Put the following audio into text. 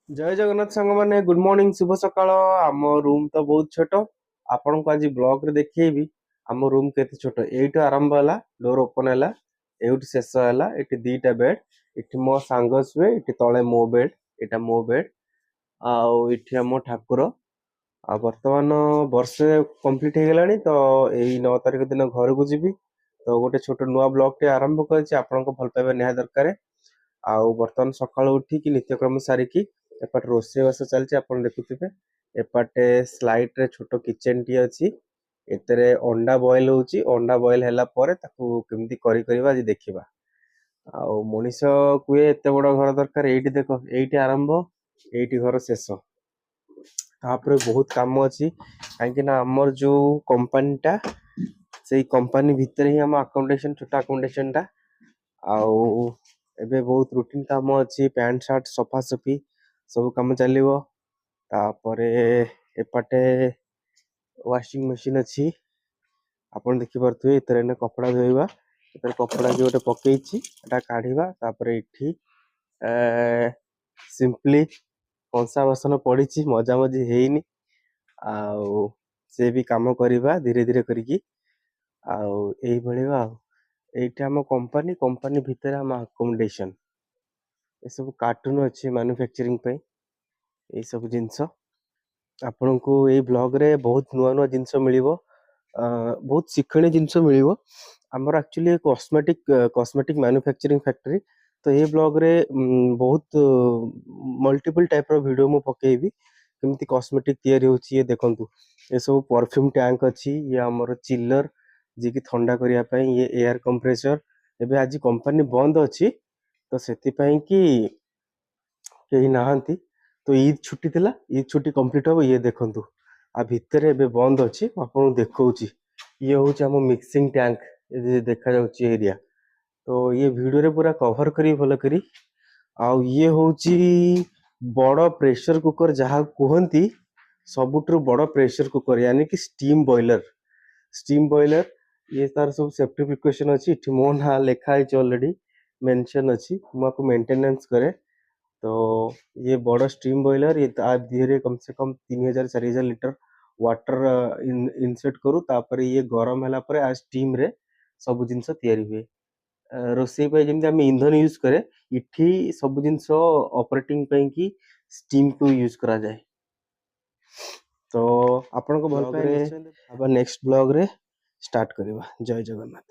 ଜୟ ଜଗନ୍ନାଥ ସାଙ୍ଗମାନେ, good morning, ଶୁଭ ସକାଳ। ଆମ ରୁମ୍ ତ ବହୁତ ଛୋଟ। ଆପଣଙ୍କୁ ଆଜି ବ୍ଲଗରେ ଦେଖେଇବି ଆମ ରୁମ୍ କେତେ ଛୋଟ। ଏଇଠୁ ଆରମ୍ଭ ହେଲା, ଡୋର ଓପନ ହେଲା, ଏଇଠୁ ଶେଷ ହେଲା। ଏଠି ଦିଟା ବେଡ୍, ଏଠି ମୋ ସାଙ୍ଗ ଶୁଏ, ଏଠି ତଳେ ମୋ ବେଡ୍, ଏଇଟା ମୋ ବେଡ୍, ଆଉ ଏଠି ଆମ ଠାକୁର। ଆଉ ବର୍ତ୍ତମାନ ବର୍ଷେ କମ୍ପ୍ଲିଟ ହେଇଗଲାଣି, ତ ଏଇ 9 ତାରିଖ ଦିନ ଘରକୁ ଯିବି। ତ ଗୋଟେ ଛୋଟ ନୂଆ ବ୍ଲଗଟେ ଆରମ୍ଭ କରିଛି, ଆପଣଙ୍କ ଭଲ ପାଇବା ନିହାତି ଦରକାର। ଆଉ ବର୍ତ୍ତମାନ ସକାଳୁ ଉଠିକି ନିତ୍ୟକର୍ମ ସାରିକି ଏପଟେ ରୋଷେଇବାସ ଚାଲିଛି, ଆପଣ ଦେଖୁଥିବେ। ଏପଟେ ସ୍ଲାଇଡରେ ଛୋଟ କିଚେନ ଟିଏ ଅଛି, ଏଥିରେ ଅଣ୍ଡା ବଏଲ ହଉଛି। ଅଣ୍ଡା ବଏଲ ହେଲା ପରେ ତାକୁ କେମିତି କରି କରିବା ଆଜି ଦେଖିବା। ଆଉ ମଣିଷ କୁହେ ଏତେ ବଡ ଘର ଦରକାର, ଏଇଠି ଦେଖ, ଏଇଠି ଆରମ୍ଭ, ଏଇଠି ଘର ଶେଷ। ତାପରେ ବହୁତ କାମ ଅଛି, କାହିଁକି ନା ଆମର ଯୋଉ କମ୍ପାନୀଟା, ସେଇ କମ୍ପାନୀ ଭିତରେ ହିଁ ଆମ ଆକୋମୋଡେସନ, ଛୋଟ ଆକୋମୋଡେସନଟା। ଆଉ ଏବେ ବହୁତ ରୁଟିନ କାମ ଅଛି, ପ୍ୟାଣ୍ଟ ସାର୍ଟ ସଫାସଫି ସବୁ କାମ ଚାଲିବ। ତାପରେ ଏପଟେ ୱାସିଂ ମେସିନ ଅଛି, ଆପଣ ଦେଖିପାରୁଥିବେ। ଏଥିରେ ଏଇନା କପଡ଼ା ଧୋଇବା, ଏଥିରେ କପଡ଼ା ବି ଗୋଟେ ପକେଇଛି, ଏଟା କାଢିବା। ତାପରେ ଏଠି ସିମ୍ପଲି କଂସା ବାସନ ପଡିଛି, ମଜାମଜି ହେଇନି, ଆଉ ସେ ବି କାମ କରିବା ଧୀରେ ଧୀରେ କରିକି। ଆଉ ଏଇଭଳି। ଆଉ ଏଇଟା ଆମ କମ୍ପାନୀ, କମ୍ପାନୀ ଭିତରେ ଆମ ଆକୋମୋଡେସନ। ଏସବୁ କାର୍ଟୁନ ଅଛି ମାନୁଫ୍ୟାକ୍ଚରିଂ ପାଇଁ ଏଇସବୁ ଜିନିଷ। ଆପଣଙ୍କୁ ଏଇ ବ୍ଲଗରେ ବହୁତ ନୂଆ ନୂଆ ଜିନିଷ ମିଳିବ, ବହୁତ ଶିକ୍ଷଣୀୟ ଜିନିଷ ମିଳିବ। ଆମର ଆକ୍ଚୁଆଲି କସ୍ମେଟିକ ମାନୁଫ୍ୟାକ୍ଚରିଂ ଫ୍ୟାକ୍ଟ୍ରି। ତ ଏଇ ବ୍ଲଗରେ ବହୁତ ମଲ୍ଟିପଲ ଟାଇପର ଭିଡ଼ିଓ ମୁଁ ପକେଇବି, କେମିତି କସ୍ମେଟିକ ତିଆରି ହେଉଛି। ଇଏ ଦେଖନ୍ତୁ, ଏସବୁ ପରଫ୍ୟୁମ୍ ଟ୍ୟାଙ୍କ ଅଛି। ଇଏ ଆମର ଚିଲର, ଯିଏକି ଥଣ୍ଡା କରିବା ପାଇଁ। ଇଏ ଏୟାର କମ୍ପ୍ରେସର। ଏବେ ଆଜି କମ୍ପାନୀ ବନ୍ଦ ଅଛି, ତ ସେଥିପାଇଁ କି କେହି ନାହାନ୍ତି। ତ ଇଦ୍ ଛୁଟି ଥିଲା, ଇଦ୍ ଛୁଟି କମ୍ପ୍ଲିଟ୍ ହବ। ଇଏ ଦେଖନ୍ତୁ, ଆଉ ଭିତରେ ଏବେ ବନ୍ଦ ଅଛି, ମୁଁ ଆପଣଙ୍କୁ ଦେଖଉଛି। ଇଏ ହଉଛି ଆମ ମିକ୍ସିଂ ଟ୍ୟାଙ୍କ, ଏ ଦେଖାଯାଉଛି ଏରିଆ। ତ ଇଏ ଭିଡ଼ିଓରେ ପୁରା କଭର କରିବି ଭଲ କରି। ଆଉ ଇଏ ହଉଛି ବଡ଼ ପ୍ରେସର କୁକର, ଯାହା କୁହନ୍ତି ସବୁଠୁ ବଡ଼ ପ୍ରେସର କୁକର, ୟାନି କି ଷ୍ଟିମ୍ ବଏଲର। ଷ୍ଟିମ୍ ବଏଲର ଇଏ, ତାର ସବୁ ସେଫ୍ଟି ପ୍ରିକସନ ଅଛି। ଏଠି ମୋ ନାଁ ଲେଖା ହେଇଛି, ଅଲରେଡି ମେନସନ ଅଛି, ମୁଁ ଆକୁ ମେଣ୍ଟେନାନ୍ସ କରେ। ତ ଇଏ ବଡ଼ ଷ୍ଟିମ୍ ବଏଲର, ଇଏ ତା ଦେହରେ କମ ସେ କମ 3000 4000 ଲିଟର ୱାଟର ଇନସର୍ଟ କରୁ। ତାପରେ ଇଏ ଗରମ ହେଲା ପରେ ଆ ଷ୍ଟିମରେ ସବୁ ଜିନିଷ ତିଆରି ହୁଏ। ରୋଷେଇ ପାଇଁ ଯେମିତି ଆମେ ଇନ୍ଧନ ୟୁଜ କରେ, ଏଠି ସବୁ ଜିନିଷ ଅପରେଟିଂ ପାଇଁ କି ଷ୍ଟିମକୁ ୟୁଜ କରାଯାଏ। ତ ଆପଣଙ୍କ ଭଲ ପାଇବା ନେକ୍ସଟ ବ୍ଲଗରେ ଷ୍ଟାର୍ଟ କରିବା। ଜୟ ଜଗନ୍ନାଥ।